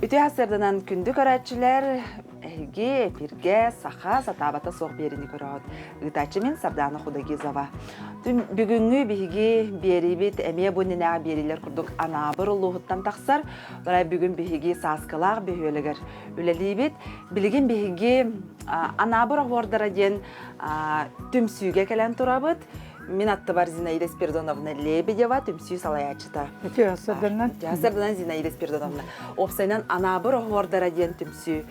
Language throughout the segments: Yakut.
Үтүө сарсыарданан күндү көрөөччүлэр, эһиги эфиргэ саха сатаабата суох биэриини көрөҕүт. Ыытааччы мин Сардаана Худогизова. Бүгүҥҥү биһиги биэриибит эмиэ бу иннинээҕи биэриилэр курдук Анаабыр улууһуттан тахсар. Бара бүгүн биһиги Сааскылаах бөһүөлэгэр үлэлиибит. Билигин биһиги Анаабыр оһуордара диэн түмсүүгэ кэлэн турабыт. Мин аттыбар Зинаида Спиридоновна Лебедева, түмсүү салайааччыта. Үтүө сарданан. Үтүө сарданан Зинаида Спиридоновна. Уопсайынан Анаабыр оһуордара диэн түмсүү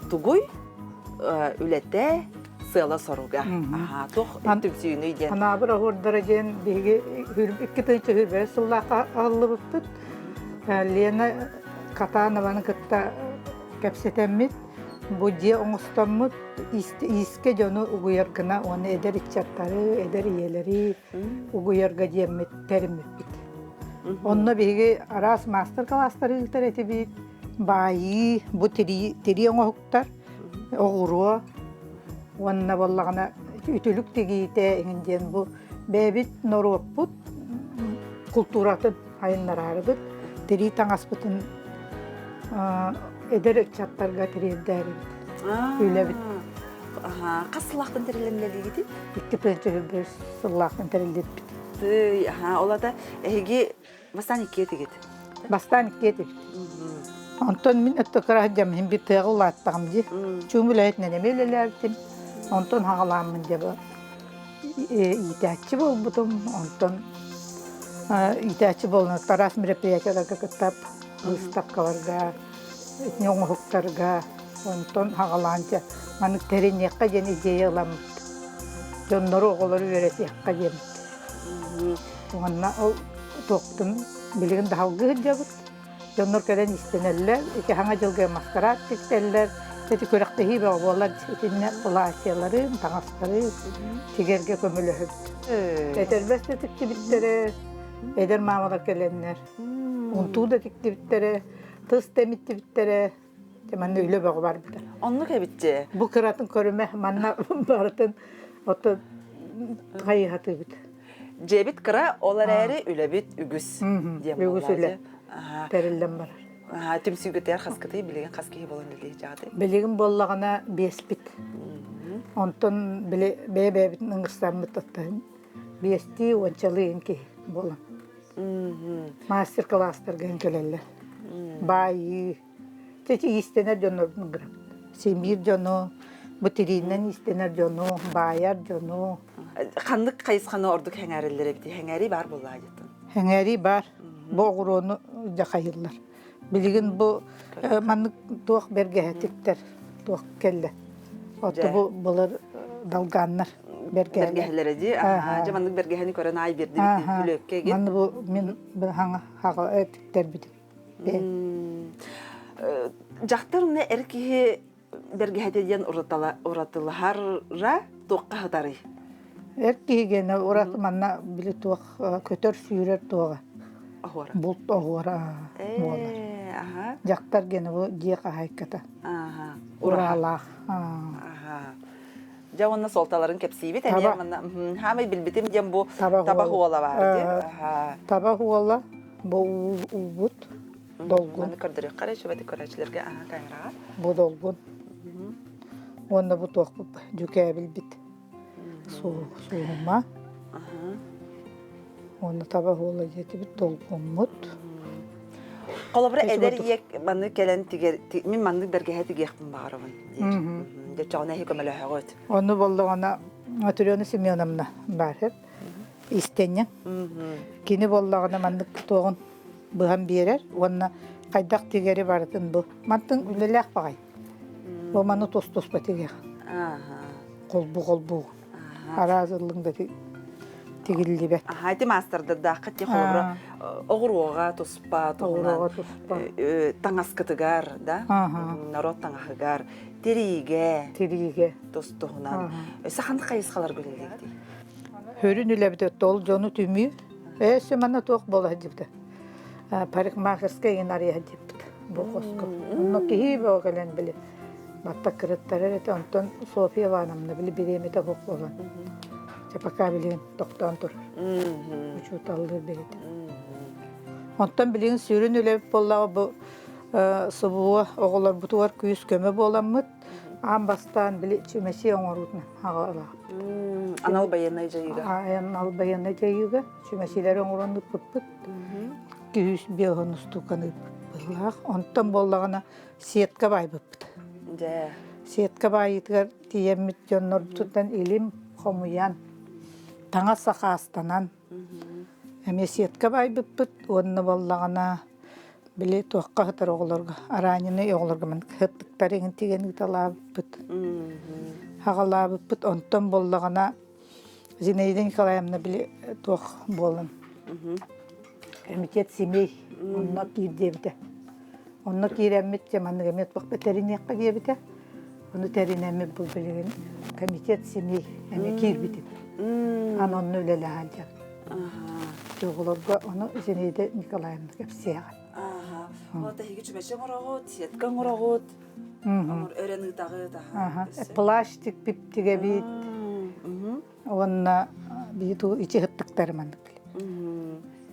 тугуй? Үлэтэ, сыала-соруга. Аха, туох түмсүүнүй диэн. Анаабыр оһуордара диэн биһиги 2021 сыллаахха аһыллыбыппыт. Лена Катанованы кытта кэпсэтэммит Бу дьиэ оҥостоммут иискэ дьону угуйар гына уонна эдэр ыччаттары, эдэр ийэлэри угуйарга диэммит тэриммиппит. Онно биһиги араас маастар-кылаастары ыытар этибит. Баайыы, бу тирии, тирии оҥоһуктар, оҕуруо уонна буоллаҕына үтүлүк тигиитэ иҥин диэн бу бэйэбит норуоппут култууратын айыннараарыбыт, тирии таҥаспытын эдэр ыччаттарга тириэрдээрибит үлэбит. Хас сыллаахтан тэриллэннэлиигитий? 2 сыллаахтан тэриллибит. Тый, аха, ол ата эһиги бастаан иккиэ этигит? Бастаан иккиэ этибит. Онтон мин өттө кыра сылдьаммын бир тыаҕа улааттаҕым дии. Чуум үлэһитинэн эмиэ үлэлээбитим. Онтон хаҕалааммын дьэ иитээччи буолбутум. Онтон иитээччи буолан араас мероприятиеларга кыттап, выставкаларга, итини оҥоһуктарга, онтон хаҕалаан дьэ маннык тэриниэххэ диэн идея ыламмыт. Дьоннору, оҕолору үөрэтиэххэ диэммит. Уонна ол туохпутун билигин да салгыы сылдьабыт. Дьоннор кэлэн истэнэллэр, ити хаҥа дьылга маскараат тиктэллэр, ити күрэхтэһии бөҕө буолар, итиннэ платьеларын, таҥастары тигэргэ көмөлөһөбүт. Этэрбэс да тиктибиттэрэ, эдэр маамалар кэлэннэр, унтуу да тиктибиттэрэ, тыс да эмиттибиттэрэ, манна үлэ бөҕө барбыта. Оннук эбит Бу кыратын көрүмэ, манна барытын ото хайыһатыыбыт. Дьиэбит кыра, ол эрээри үлэбит үгүс диэн Үгүс үлэ тэриллэн барар. Түмсүүгүтүгэр хаскытый билигин хас киһи буолан үлэлиир дьаҕатай? Билигин буоллаҕына биэспит. Онтон били бэйэ-бэйэбитин ыҥырсаммыт оттон биэстии уончалыы киһи буолан. Мастер-класстарга кэлэллэр. Баайыы, Чэчи иистэнэр дьоннорбун ыҥырабыт. Симиир дьону, бу тириинэн иистэнэр дьону, баайар дьону. Ханнык хайысханы ордук сэҥээрэллэр эбитий? Сэҥээрии баар буоллаҕа диэтин. Сэҥээрии баар. Бу оҕуруону дьахайыллар. Билигин бу маннык туох бэргэһэтиктэр туох кэллэ. Отто бу былыр долганнар бэргэһэлэр. Бэргэһэлэрэ дии. Дьэ маннык бэргэһэни көрөн аай биэрдибит күлүөккэ Манны бу мин хаҥа хаҕа тиктэрбитим. Дьахтар уонна эр киһи бэргэһэтэ диэн уратылаһара туохха сытарый? Эр киһи гиэнэ ураты манна били туох көтөр-сүүрэр туоҕа. Оһуора. Булт оһуора буолар. Дьахтар гиэнэ бу дьиэ хаһаайката. Ураалаах. Дьэ уонна суолталарын кэпсиибит эмиэ манна хаамай билбитим диэн бу таба хуола баар дии. Таба хуола бу уубут долгун. Маны көрдөрүөххэ эрэ үчүгэйдик көрөөччүлэргэ аһа камераҕа. Бу долгун. Уонна бу туохпут дьүкээбилбит суума. Уонна таба хуола диэтибит долгуммут. Холобура эдэр ийэ маннык кэлэн тигэр мин маннык бэргэһэ тигиэхпин баҕарабын диир. Дьэ чоҕуна эһи көмөлөһөҕүт. Ону боллоҕуна Матрена Семеновна баар истэнньэҥ. Кини буоллаҕына маннык туоҕун быһан биэрэр уонна хайдах тигэри барытын бу. Мантын үлэлээх баҕай. Бу маны тус-туспа тигиэх. Холбу-холбу. Араас ыллыҥ да тигиллибэт. Аха, ити маастардардааххыт ти холобура оҕуруоҕа туспа, туһунан таҥаскытыгар, да, норуот таҥаһыгар, тириигэ, тириигэ тус-туһунан. Өссө ханнык хайысхаларга үлэлиигитий? Хөрүн үлэбит ол дьону түмүү. Өссө манна туох буола сылдьыбыта. Парикмахерская иҥин арыйа сылдьыбыт бу хоско. Онно киһи бөҕө кэлэн били Батта кырыттарар этэ, онтон Софья Ивановна били бириэмэтэ суох буолан, чэ пока билигин тохтоон турар. Учууталлыыр бэйэтэ. Онтон билигин сүрүн үлэбит буоллаҕа бу. СВО оҕолорбутугар күүс-көмө буоламмыт, аан бастаан били чүмэчи оҥоруутун аҕалаах. Анал байыаннай дьайыыга. Анал байыаннай дьайыыга чүмэчилэри оҥорон ыыппыппыт. Күүс биэһон устууканы ыыппыт. Онтон буоллаҕына сетка баайбыппыт. Дьэ. Сетка баайыытыгар тиийэммит дьоннорбутуттан илим хомуйан, таҥас сакаастанан, эмиэ сетка баайбыппыт уонна буоллаҕына били туохха сытар оҕолорго араанньыны оҕолорго сыттыктар иҥин тигэн ыыталаабыппыт аҕалаабыппыт онтон буоллаҕына Зинаида Николаевна били туох буолан комитет семей онно киир диэбитэ онно киирэммит дьэ маннык эмиэ туох да тэриниэххэ диэбитэ ону тэринэммит бу билигин комитет семей эмиэ киирбитим аны онно үлэлэһэн дьэ оҕолорго ону Зинаида Николаевна кэпсиэҕэ Вот эһиги чүмэчи оҥороҕут, сетка оҥороҕут, өрөн ыытаҕыт. Пластик тигэбит уонна биир ичи ыттыктары маннык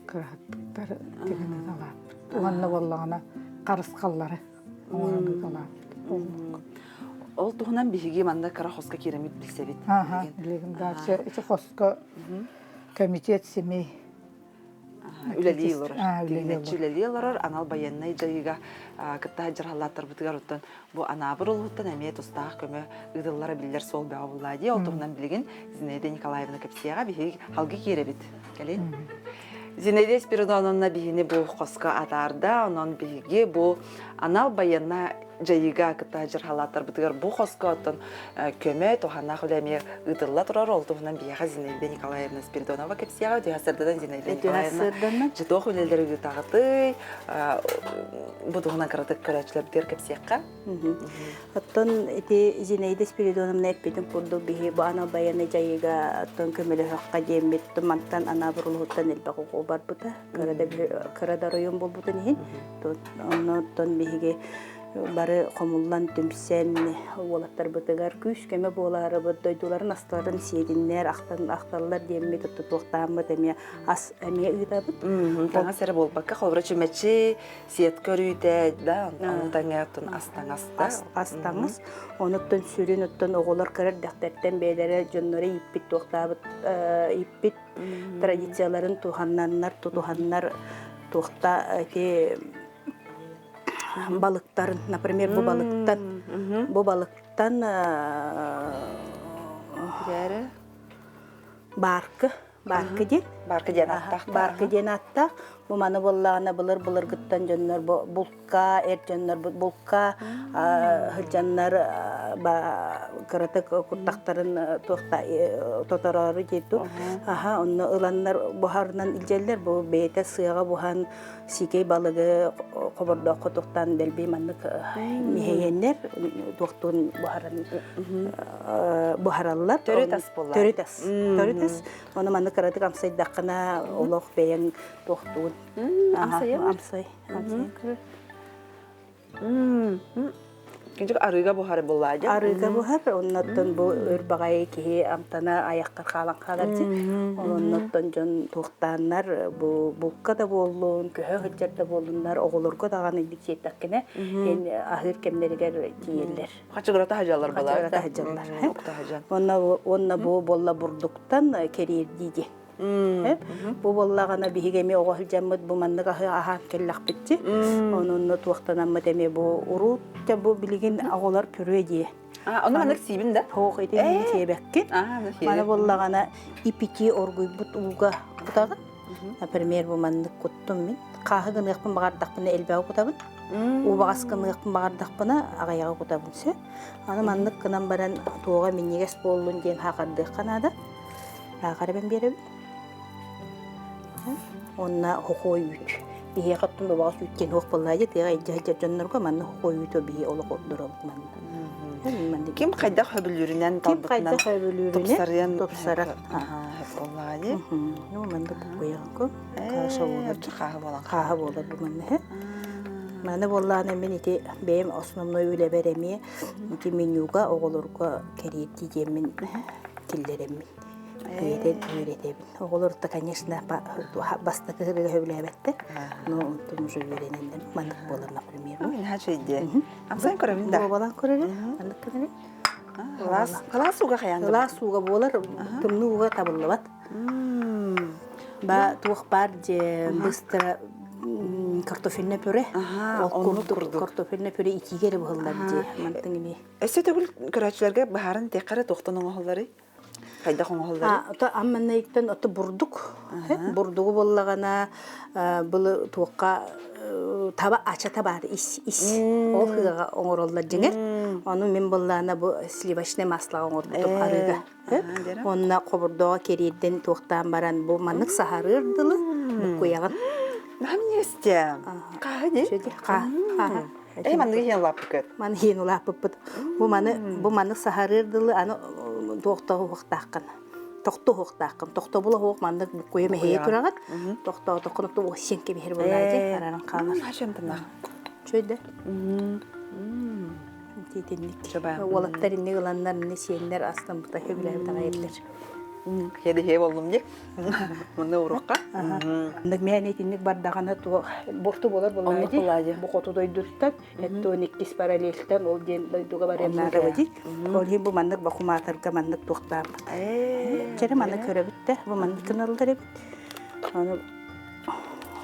кыраһыттыктары тигэн ыыталааппыт уонна буоллаҕына харысхаллары оҥорон ыыталааппыт Ол туһунан биһиги манна кыра хоско киирэммит билсэбит. Билигин дальше ити хоско комитет семей үлэлии олорор. Тигинэччи үлэлии олорор анал байыаннай дьайыыга кытта дьараллааттарбытыгар оттон бу Анаабыр улууһуттан эмиэ тустаах көмө ыытыллара биллэр суол бөҕө буллаа дии. Ол туһунан билигин Зинаида Николаевна кэпсиэҕэ биһиги халгы киирэбит. Кэлин. Зинаида Спиридоновна биһини бу хоско атаарда, онон биһиги бу анал байыаннай дьайыыга кытта дьархалааттарбытыгар бу хоско оттон көмө туһанаах үлэ эмиэ ыытылла турар. Ол туһунан биһиэхэ Зинаида Николаевна Спиридонова кэпсиэҕэ. Үтүө сардадан Зинаида Николаевна жытох үлэлэри ыытаҕытый бу туһунан кыратык көрөөччүлэрбитигэр кэпсиэххэ. Оттон ити Зинаида Спиридоновна эппитин курдук биһи бу анал байыаннай дьайыыга оттон көмөлөһөххө диэммит мантан Анаабыр улууһуттан элбэх оҕо барбыта. Кыра да оройуон буолбутун иһин оннуттан биһиги бары хомуллан түмсэн уолаттарбытыгар күүс-көмө буолаарыбыт дойдуларын астарын сиэтиннэр ахталлар диэммит туохтааммыт эмиэ ас эмиэ ыытабыт. Таҥас эрэ буолбакка холобура чүмэчи сиэт көрүүтэ да ону таҥа оттон ас таҥас да ас таҥас онуттан сүрүн оттон оҕолор кыра эрдэхтэртэн бэйэлэрэ дьонноро ииппит туохтаабыт ииппит традицияларын туһаннаннар тутуһаннар туохта ити балыктарын например бу балыктан бу балыктан бааркы бааркы диэн бааркы диэн ааттаах бааркы диэн ааттаах бу маны буоллаҕына былыр былыргыттан дьоннор бу булка эр дьоннор булка сылдьаннар кыратык куртахтарын туохта тотороору диэту аха онно ыланнар буһарынан илдьэллэр бу бэйэтэ сыаҕа буһан сиикэй балыгы хобордооххо тухтаан дэлби маннык миһэйэннэр туохтуун буһаран буһараллар төрүт ас буолла төрүт ас төрүт ас ону маннык кыратык амсайдаххына олох бэйэҥ туохтуун амсай Кынчык арыыга буһар буллаа дьэ. Арыыга буһар, оннуттан бу өр баҕайы киһи амтана айаххар хаалан хаалар дии. Оннуттан дьон туохтааннар бу булка да буоллун, көһө сылдьар да буоллуннар, оҕолорго даҕаны илик сиэттэххинэ, эн аһыыр кэмнэригэр тиийэллэр. Хачыгырата сылдьаллар балар. Хачыгырата сылдьаллар. Уонна уонна бу буолла бурдуктан кэриэрдии диэн. Бу буоллаҕына биһиги эмиэ оҕо сылдьаммыт бу маннык аһы аһаан кэллэхпитчи. Онон туохтанаммыт эмиэ бу уруут бу билигин оҕолор пюре дии. Ону маннык сиибин да? Тоох ити сиэбэккин. Маны буоллаҕына ипити оргуйбут ууга кутаҕын. Например, бу маннык куттум мин. Хааһы гыныахпын баҕардахпына элбэҕи кутабын. Убаҕас гыныахпын баҕардахпына аҕыйаҕы кутабын сөп. Аны маннык гынан баран туоҕа минньигэс буоллун диэн хаахардыахха наада. Ааҕар эбэн биэрэбин. Уонна хохуой үүт. Биһиэхэ оттон убаҕас үүт диэн суох буоллаа дии, тыаҕа илдьэ сылдьар дьоннорго манна хохуой үүтү биһи олох ордоробут манна. Ким хайдах хөбүлүүрүнэн Ким хайдах хөбүлүүрүнэн тупсарыан тупсарар. буоллаҕа дии. Ну, манна буккуйаҕын кааша буолар. Хааһы буолан. Хааһы буолар бу манна. Маны буоллаҕына мин ити бэйэм основной үлэбэр эмиэ ити менюга оҕолорго кэриэтии диэммин киллэрэммин. Үөрэтэн үөрэтэбин. Оҕолор да, конечно, бастакы ырыа сөбүлээбэттэр. Но онтон уже үөрэнэллэр. Маннык буолар, например. Наһаа үчүгэй. Амсайан көрөбүн да. Буобалаан көрөрүн. Маннык көрөрүн. Кылаас, кылаас ууга хайаан да. Кылаас ууга буолар, тымныы ууга табыллыбат. Ба туох баар же быстро картофельное пюре. Ол курдук. Картофельное пюре итиигэ эрэ быһыллар дии. Мантан ими. Өссө төгүл көрөөччүлэргэ баһарын тиэххэ туохтан оҥоһулларый? Хайдах оҥоһулларый? Ото амманайыттан ото бурдук. Бурдугу буоллаҕына былы туохха таба ачата баар ис ис ол хыаҕа оҥороллор дьиҥэр. Ону мин буоллаҕына бу сливочное маслоҕа оҥорбутум арыыга. Онно хобурдоҕо кэриэрдэн туохтаан баран бу маннык саһарыар дылы буккуйаҕын. Нам несте. Хааһы дии? Хааһы. Эй, манныгы иһин улааппыккыт. Маны иһин улааппыппыт. Бу маны бу маны саһарыар дылы аны туохтоһуохтааххын. Тохтоһуохтааххын. Тохтобула суох маннык буккуйа мэһэйэ тураҕыт. Тохтоотоххун отту сиэн кэбиһэр буоллаа дии араран хаалар. Хачантанах. Чөйдө. Итинник. Уолаттар инник ыланнар, инни сиэннэр астаммыта сөбүлээбит аҕай Хеде боллум дии. Муну урукка. Маннык мээнэ итинник бардаҕына туох борту буолар буоллаа дии. Бу хоту дойдуттан эттон иккис параллельтан ол диэн дойдуга барыаннаатаба дии. Ол иһин бу маннык бакумаатарга маннык туохтаабыт. Чэрэ маны көрөбүт да бу маннык гыналлар эбит. Аны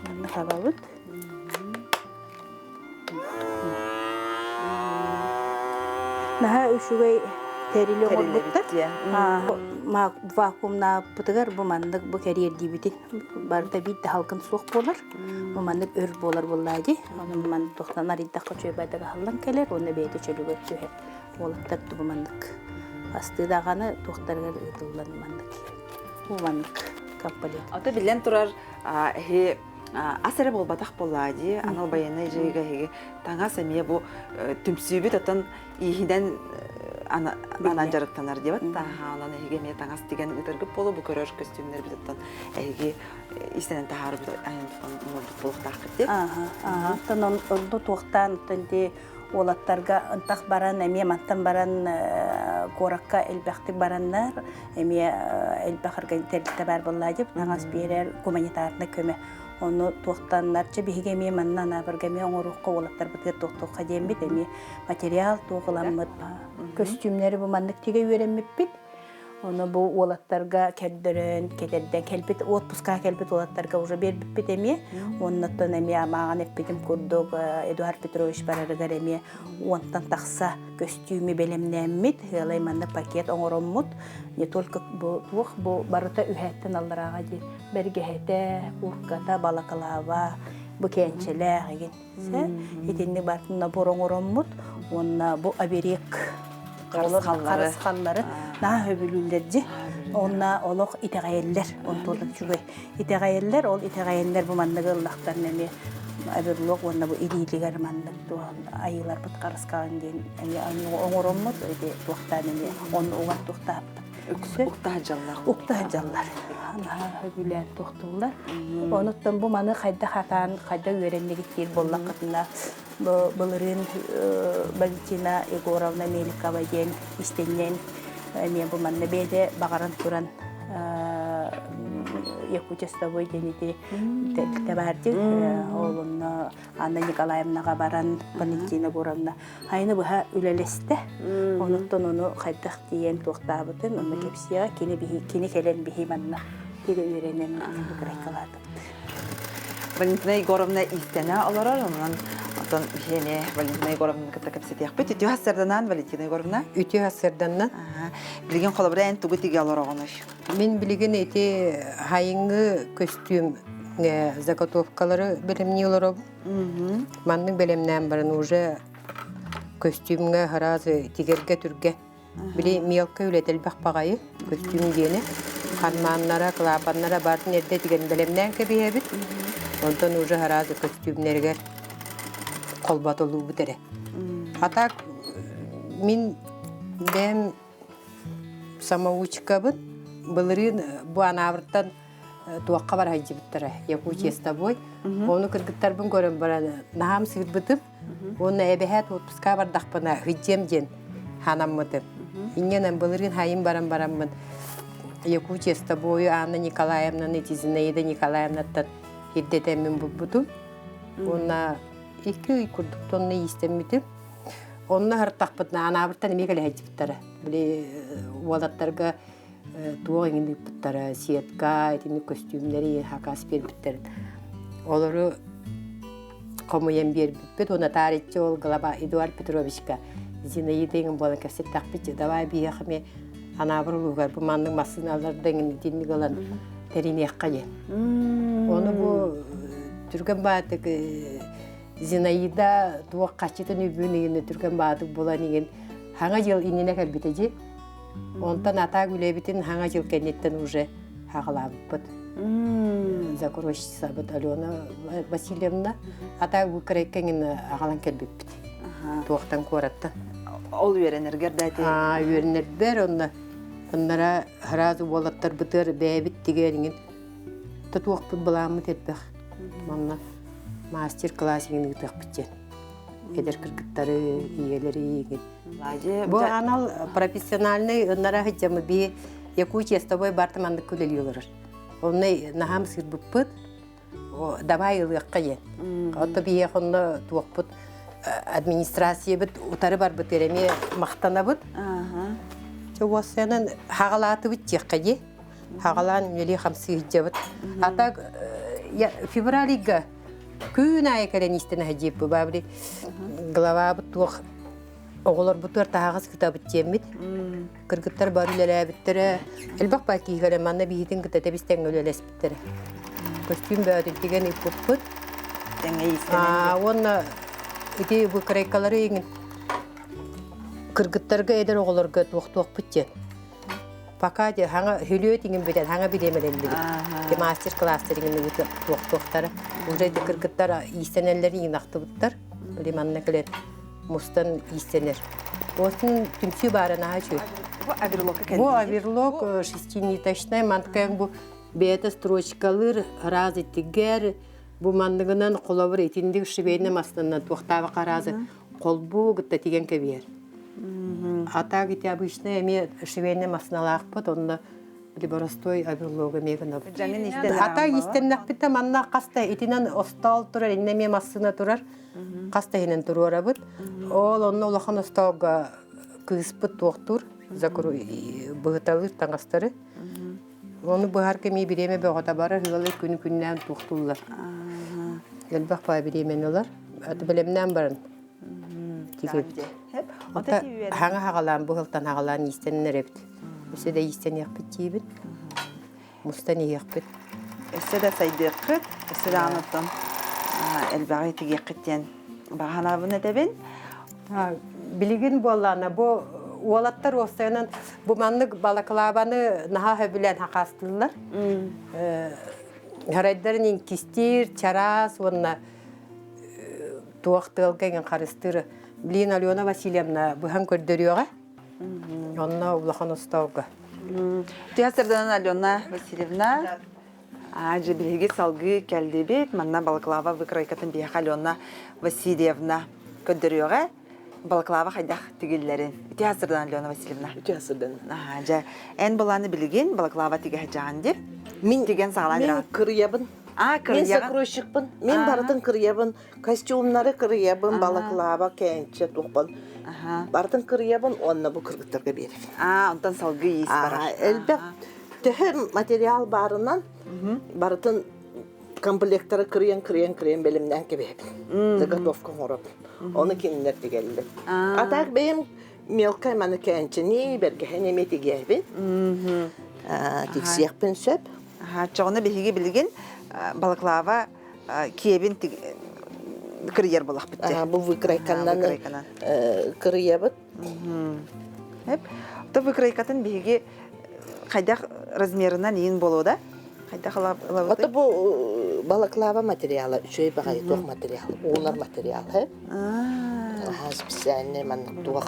маннык абабыт. Наһаа үчүгэй тэрили оҥорбуттар. Вакуумнаабытыгар бу маннык бу кэриэрдиибитин барыта биир да халкын суох буолар. Бу маннык өр буолар буоллаа дии. Ону бу маннык туохтан арыйдахха үчүгэй аһыллан кэлэр уонна бэйэтэ чөлүгэр түһэр. Уолаттар бу маннык астыы даҕаны туохтарыгар ыытыллан маннык. Бу маннык комплект. Ото биллэн турар эһи ас эрэ буолбатах буоллаа дии анал байыаннай дьайыыга эһиги таҥас эмиэ бу түмсүүбүт отон ииһинэн анан дьарыктанар диэбит онон эһиги эмиэ таҥас тигэн ыытаргыт буолуо бу көрөр көстүүмнэрбит оттон эһиги истэнэн таһаарбыт айан тутан оҥорбут буолуохтааххыт дии Оттон онно туохтаан оттон дии уолаттарга ынтах баран эмиэ мантан баран куоракка элбэхтик бараннар эмиэ элбэх тэрилтэ баар буоллаа дип таҥас биэрэр гуманитарнай көмө ону туохтаннар чэ биһиги эмиэ манна анаабырга эмиэ оҥоруохха уолаттарбытыгар туохтуохха диэммит эмиэ материал туох ыламмыт көстүүмнэри бу маннык тигэ үөрэммиппит Ону бу уолаттарга көрдөрөн, кэтэрдэн кэлбит, отпускаҕа кэлбит уолаттарга уже биэрбиппит эмиэ. Оннуттан эмиэ амааҕын эппитим курдук Эдуард Петрович барарыгар эмиэ уонтан тахса көстүүмү бэлэмнээммит, ыалай манна пакет оҥороммут. Не только бу туох бу барыта үһээттэн алларааҕа диэн бэргэһэтэ, куртката, балаклава, бу кээнчэлээх игин. Итинник барытын набор оҥороммут уонна бу оберег харысхаллары наһаа сөбүлүүллэр дьи. Онна олох итэҕэйэллэр, онтуоллар үчүгэй. Итэҕэйэллэр, ол итэҕэйэннэр бу манныгы ыллахтарына эмиэ оберлог уонна бу илиилигэр маннык айыыларбыт харыскаҕын диэн эмиэ оҥороммут ити туохтаан эмиэ онно уган туохтааппыт. Укта сылдьаллар. Укта сылдьаллар. Наһаа сөбүлээн туохтууллар. Онуттан бу маны хайдах атаан, хайдах үөрэннигит диир буоллаххытына, былырыын Валентина Егоровна Меликова диэн истинньэн эмиэ бу манна бэйэтэ баҕаран туран Якутия диэн ити тэрилтэ баар дии. Ол онно Анна Николаевнаҕа баран Валентина Егоровна айыны быһа үлэлэстэ. Онуттан ону хайдах тиийэн туохтаабытын онно кэпсиэҕэ кини биһи кини кэлэн биһи манна тигэ үөрэнэн кырайкалаатыбыт. Валентина Егоровна иистэнэ олорор, онон оттон биһи эмиэ Валентина Егоровнаны кытта кэпсэтиэхпит. Үтүө сарсыарданан, Валентина Егоровна. Үтүө сарсыарданнан. Билигин холобура эн тугу тигэ олороҕунуй? Мин билигин ити хайыҥҥы көстүүм заготовкалары бэлэмнии олоробун. Маннык бэлэмнээн баран уже көстүүмҥэ сразу тигэргэ түргэ. Били мелко үлэтэ элбэх баҕайы көстүүм диэни. Хармааннара, клапаннара баарын эрдэ тигэн бэлэмнээн кэбиһэбит. Онтон уже сразу көстүүмнэригэр холботолуубут эрэ. А так мин бэйэм самоучкабын былырыын бу Анаабыртан туохха бара сылдьыбыттара Якутия с тобой. Ону кыргыттарбын көрөн баран наһаам сыырбытым. Уонна эбэһээт отпуска бардахпына хыдьыам диэн ханаммытым. Инньэнэн былырыын хайын баран бараммын. Якутия с тобою Анна Николаевнаны Зинаида Николаевнаттан ирдэтэммин булбутум. Уонна икки ый курдук тонна иистэммитим. Онно аһартахпытына анаабыттан эмиэ кэлэ сылдьыбыттара. Били уолаттарга туох иҥин ыыппыттара, сетка, итинник көстүүмнэри хакас биэрбиттэрин. Олору хомуйан биэрбиппит уонна таарыччы ол глава Эдуард Петровичка Зинаида иҥин буолан кэпсэттэхпит, давай биһиэхэ эмиэ Анаабыр улууһугар бу маннык массыыналарда иҥин итинник ылан тэриниэххэ диэн. Ону бу түргэн баатык Зинаида туох хаччытын үбүн иҥин түргэн баатык булан иҥин хаҥа дьыл иннинэ кэлбитэ дии. Онтон атаак үлэбитин хаҥа дьыл кэнниттэн уже хаҕалаабыппыт. Закройщицабыт Алена Васильевна атаак бу кырайкаҥын аҕалан кэлбиппит. Туохтан куораттан. Ол үөрэнэргэр да ити? Үөрэнэрбэр онно оннара сразу уолаттарбытыгар бэйэбит тигэр Тотуохпут былааммыт элбэх. Манна мастер-класс иҥин ыытыахпыт диэн. Эдэр кыргыттары, ийэлэри иҥин. Бу анал профессиональный ыннара сылдьамы би Якутия с тобой барта маннык үлэлии олорор. Онно наһаам сыырбыппыт, давай ылыахха диэн. Отто биһиэхэ онно туохпут администрациябыт утары барбыт эмиэ махтанабыт. Чэ уоссайынан хаҕалаатыбыт диэххэ дии. Хаҕалаан үлэлии-хамсыы сылдьабыт. А так февраль ыйга күн аайы кэлэн истэн аһдьыыппы баабри главабыт туох оҕолорбутугар таһаҕас кытабыт диэммит. Кыргыттар бары үлэлээбиттэрэ. Элбэх баа киһи кэлэн манна биһитин кытта тэбис-тэҥҥэ үлэлэспиттэрэ. Көстүүм бөөтүн тигэн ыыппыппыт. Тэҥҥэ иистэнэн. Уонна ити выкройкалары иҥин кыргыттарга эдэр оҕолорго туохтуохпут диэн. Пока де хаҥа хүлүөт иҥин бүтэн хаҥа бириэмэлэннибит. Ти мастер-класстар иҥин туохтуохтара. Уже ити кыргыттар иистэнэллэр иҥин ахтыбыттар. Били манна кэлэн мустан иистэнэр. Осин түмсүү баара наһаа үчүгэй. Бу оверлокка кэлдиҥ. Бу оверлок шестиниточнай манткайын бу бэйэтэ строчкалыыр раз итигэр бу манныгынан холобур итинник швейный мастанан туохтаабакка разы холбуу кытта тигэн кэбиһэр. А так ити обычно эмиэ швейный масналаахпыт онно били боростой оверлогу эмиэ гынабыт. Дьаҥын истэн А так истэннэхпит да манна хаста итинэн остуол турар, иннэ эмиэ массыына турар. Хас да иһинэн туруорабыт. Ол онно улахан остуолга кыыспыт туохтуур, быһыталыыр таҥастары. Ону быһар кэми бириэмэ бөҕөтө барар, ыалы күн-күннээн туохтууллар. Элбэх баа бириэмэни ылар. Бэлэмнээн баран тигибит. Ата хаҥа хаҕалаан, бу сылтан хаҕалаан иистэннэр эбит. Өссө да иистэниэхпит диибин. Мустан иһиэхпит. Өссө да сайдыаххыт, өссө да оттон элбэҕи тигиэххит диэн баҕа этэбин. Билигин буоллаана бу уолаттар уопсайынан бу маннык балаклаваны наһаа сөбүлээн хакаастыыллар. Харайдарын иҥкистиир, чараас уонна туох тыалга иҥин харыстыыр. Блин, Алена Васильевна быһан көрдөрүөҕэ. Онно улахан остуолга. Түһэ сырданан Алена Васильевна. Аадьы биһиги салгыы кэллибит. Манна балаклава выкройкатын биһиэхэ Алена Васильевна көрдөрүөҕэ. Балаклава хайдах тигиллэрин. Үтүө сырдан Алена Васильевна. Үтүө сырдан. Дьэ, эн былааны билигин балаклава тигэ сылдьаҕын дии. Мин тигэн саҕалаан Мин кырыйабын. А, Мин кырыйаҕын. закройщикпын. Мин барытын кырыйабын. Костюмнары кырыйабын, балаклава, кээнчэ, туохпун. Барытын кырыйабын уонна бу кыргыттарга биэрэбин. Аа, онтон салгыы иис барар. Элбэх төһө материал баарынан барытын комплектары кырыйан кырыйан кырыйан бэлэмнээн кэбиһэбин. Заготовка оҥоробун. Ону кинилэр тигэллэр. А так бэйэм мелкай маны кээнчэни, бэргэһэни эмиэ тигээбин. Тиксиэхпин сөп. Чоҕуна биһиги билигин балаклава киэбин кырыйар буолахпыт дии. Бу выкройканан кырыйабыт. То выкройкатын биһиги хайдах размерынан иин буолуо да? Хайдах ылабыт? Ото бу балаклава материала үчүгэй баҕайы туох материал, уунар материал, he? Специальный маннык туох.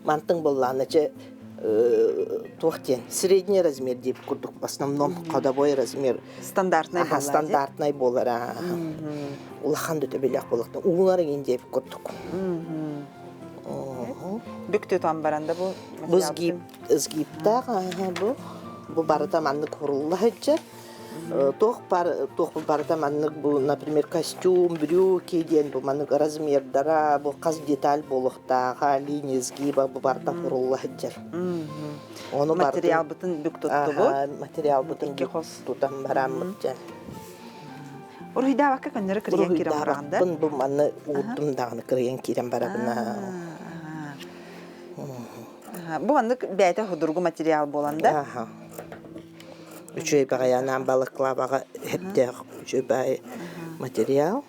Мантыҥ буоллаҕына чэ туох диэн средний размер диэбит курдук в основном ходовой размер стандартнай буолар стандартнай буолар улахан да төбөлөөх буолуохтан уунар иҥин диэбит курдук. Бүк тутан баран да бу Бу сгиб сгибтаах бу. Бу барыта маннык курулла сылдьар. Туох бар туох барыта маннык бу, например, костюм, брюки диэн бу маннык размердара, бу хас деталь буолуохтааҕа, линия сгиба бу барыта курулла сылдьар. Ону материалбытын бүк туттубут. Материалбытын бүк тутан бараммыт дьэ. Уруһуйдаабакка көннөрү кырыйан киирэн бараҕын да? Уруһуйдаабаппын бу манны уурдум даҕаны кырыйан киирэн барабын. Бу маннык бэйэтэ судургу материал буолан да? Үчүгэй баҕайы анаан балыклабаҕа хэптээх үчүгэй баҕайы материал.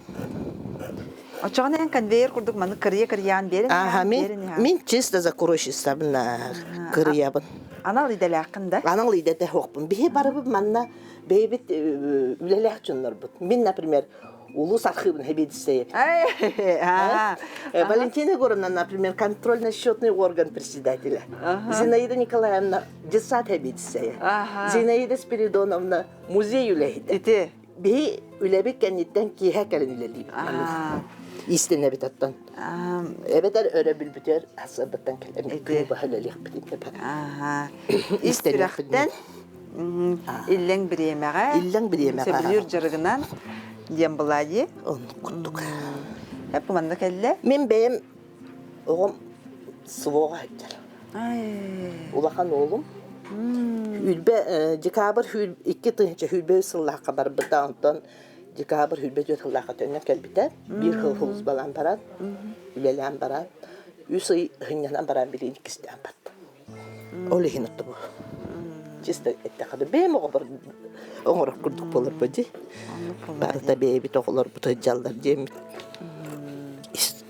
Оччоҕуна эн конвейер курдук маннык кырыйа-кырыйаан биэрэн Аха, мин, мин чисто закройщицабын кырыйабын. Анал идэлээххин да? Анал идэтэ суохпун. Биһи барыбыт манна бэйэбит үлэлээх дьоннорбут. Мин, например, улус архыыбын сэбиэдиссэйэбин. Валентина Егоровна, например, контрольно-счетный орган председателя. Зинаида Николаевна детсад сэбиэдиссэйэ. Зинаида Спиридоновна музей үлэһитэ. Ити. Биһи үлэбит кэнниттэн киэһэ кэлин үлэлиибит. Иистэнэбит оттон. Эбэтэр өрөбүлбүтүгэр сарсыардаттан кэлэн күнү быһа үлэлиэхпитин Ис сүрэхтэн иллэҥ бириэмэҕэ иллэҥ бириэмэҕэ сөбүлүүр дьарыгынан диэн была дии. Оннук курдук. Эп манна кэллэ. Мин бэйэм оҕом СВО-ҕа сылдьар. Улахан уолум. Хүлбэ декабрь 2023 сыллаахха барбыта, онтон декабрь 24 сыллаахха төннөн кэлбитэ. Биир сыл сулууспалаан баран, үлэлээн баран, үс ый сынньанан баран билигин иккистээн барда. Ол иһин оттубу. Чисто эттэххэ да бэйэм оҕобор оҥорор курдук буоларбы дии. Барыта бэйэбит оҕолорбут сылдьаллар диэммит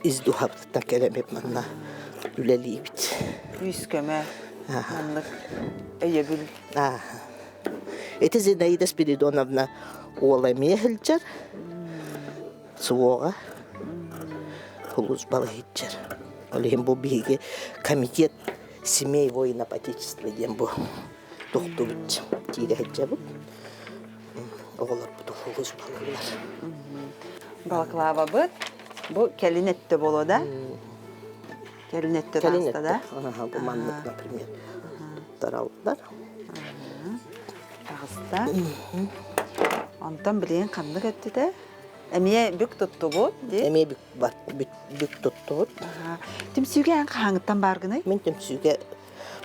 ис дууһабытыттан кэлэммит манна үлэлиибит. Күүс-көмө, маннык өйөбүл. Ити Зинаида Спиридоновна уола эмиэ сылдьар, суоҕа сулууспалыы сылдьар. Ол иһин бу биһиги комитет семей воинов Отечества диэн бу тохтубут киирэ сылдьабыт. Оҕолорбут сулууспалыыллар. Балаклавабыт бу кэлин өттө буолуо да? Кэлин өттө Кэлин да? Бу маннык, например, туттараллар. Таҕыста. Онтон билигин ханнык өттүтэ? Эмиэ бүк туттубут дии? Эмиэ бүк, бүк туттубут. Түмсүүгэ эн хаһааҥҥыттан бааргыный? Мин түмсүүгэ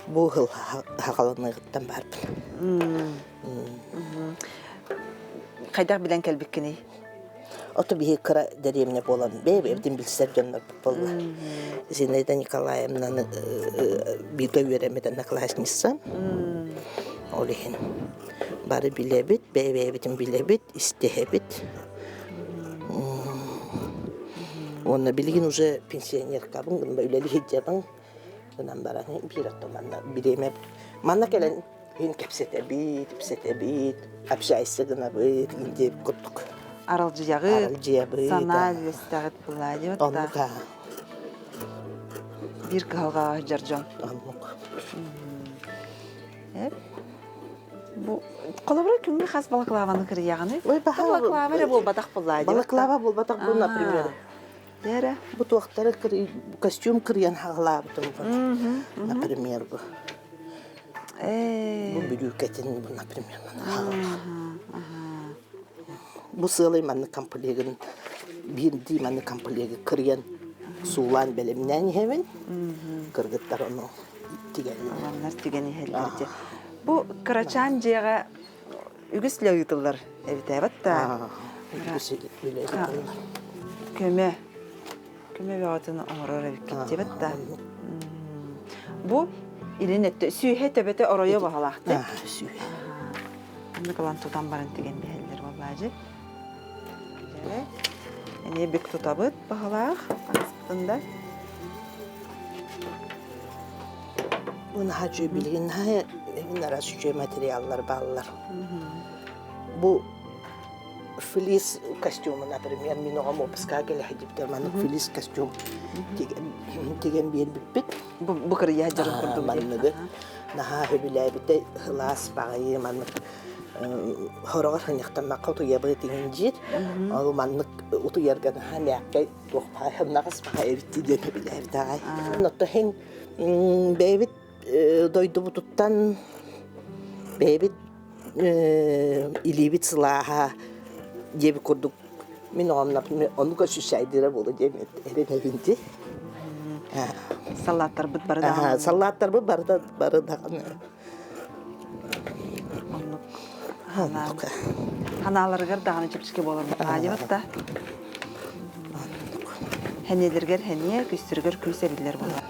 бу сыл хаҕаланыаҕыттан баарбын. Хайдах билэн кэлбиккиний? Ото биһи кыра дэриэбинэ буолан бэйэ-бэйэбитин билсэр дьоннорбут буолла. Зинаида Николаевнаны бииргэ үөрэммит одноклассница. Ол иһин бары билэбит, бэйэ-бэйэбитин билэбит, истиһэбит. Уонна билигин уже пенсионеркабын, үлэлии сылдьабын. Гынан баран биир отто манна бириэмэ манна кэлэн иһин кэпсэтэбит, ипсэтэбит, общайся гынабыт, диэбит курдук. Аралдьыйаҕыт, Аралдьыйабыт, санаа үллэстэҕит былаа диэбит Оннук аа. Биир кыһалҕаҕа сылдьар дьон. Оннук. Бу холобура күҥҥэ хас балаклаваны кырыйаҕыный? Балаклава эрэ буолбатах буоллаа диэбит. Балаклава буолбатах бу, например. Эрэ. Бу туохтары костюм кырыйан хаҕалаабытым бу. Например, бу. Бу бүрүүкэтин, бу, например, Бу сыалай маннык комплегын биирдии маннык комплегы кырыйан суулаан бэлэмнээн иһэбин. Кыргыттар ону тигэннэр. Аланнар тигэн иһэллэр дии. Бу кырачаан дьиэҕэ үгүс үлэ ыытыллар эбит эбит да. Үгүс үлэ ыытыллар. Көмө. Көмө бөҕөтүн оҥорор эбиккит диэбит да. Бу илин өттө сүүһэ төбөтө оройо баһалаахтык. Сүүһэ. Оннук ылан тутан баран тигэн биһэллэр буоллаажы. Эмиэ бүк тутабыт баһалаах таҥаспытын да. Бу наһаа үчүгэй билигин наһаа араас үчүгэй материаллар бааллар. Бу флис костюму, например, мин оҕом опускаҕа кэлэ сылдьыбыта, маннык флис костюм тигэн биэрбиппит. Бу, бу кырыйа дьарын курдук манныгы наһаа сөбүлээбитэ, сылаас баҕайы маннык. Хороҕор ханньахтаммакка утуйабыт иҥин диир. Ол маннык утуйарга наһаа мээккэй туох баҕай ханнаҕас баҕай эбит диэн билээбит аҕай. Оттон иһин бэйэбит дойдубутуттан бэйэбит илиибит сылааһа диэбит курдук мин оҕом например оннук ощущайдыыра буолуо диэн эрэнэбин дии. Саллааттарбыт бары даҕаны. Саллааттарбыт бары да бары даҕаны. Оннук. Ханааларыгар даҕаны чэпчэки буолар баҕайыбыт да. Хэниэлэргэр хэниэ, күстэргэр күүс эбиллэр буолар.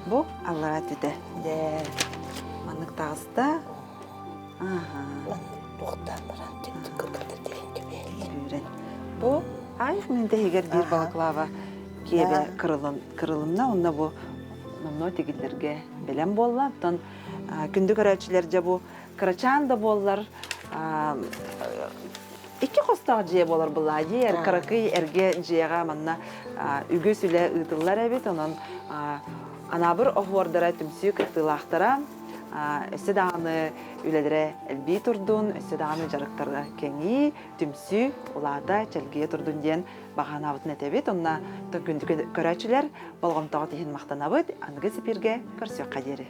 Бу аллара түтэ. Дьэ, маннык таҕыста. Аха. Туохтаан баран кыргыттар тигэн кэбиһэллэр. Бу айх мин тэһигэр биир балаклава киэбэ кырылынна, онно бу номнуо тигиллэргэ бэлэм буолла. Оттон күндү көрөөччүлэр дьэ бу кырачаан да буоллар икки хостоох дьиэ буолар былаа дии кыракый эргэ дьиэҕэ манна үгүс үлэ ыытыллар эбит онон Анаабыр оһуордара түмсүү кыттыылаахтара өссө даҕаны үлэлэрэ элбии турдун, өссө даҕаны дьарыктара кэҥии, түмсүү улаата, чэлгийэ турдун диэн баҕа санаабытын этэбит. Онно күндү көрөөччүлэр болҕомтоҕут иһин махтанабыт. Аныгы сипииргэ көрсүөххэ диэри.